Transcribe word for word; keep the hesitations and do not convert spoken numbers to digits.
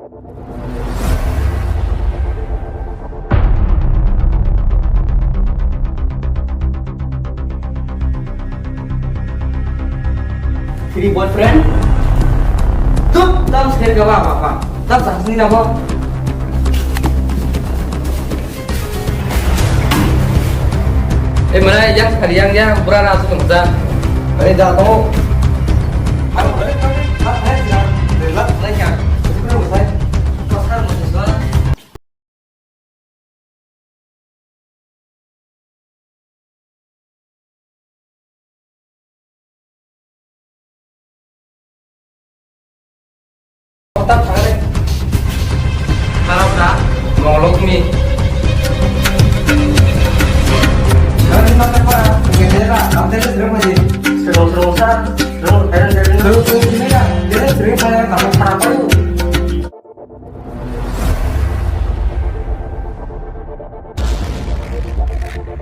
Three boyfriend? Tuh, tam sekali gak apa-apa. Tam sahas ni nabo. Eh, mana yang sekali yang, yang, pura rasa tuh, masa. Ini dah tahu. Ayo, balik, balik, balik, balik, balik, balik, balik, balik, balik, balik. Kotak thangre. Harap na, mongolok ni. Harap ni mata pa, ngendela, abdela sering aja. Serong-serong sa, serong, serong, serong. Serong, serong, sini ya, dia sering saya, kamu kenapa yuk?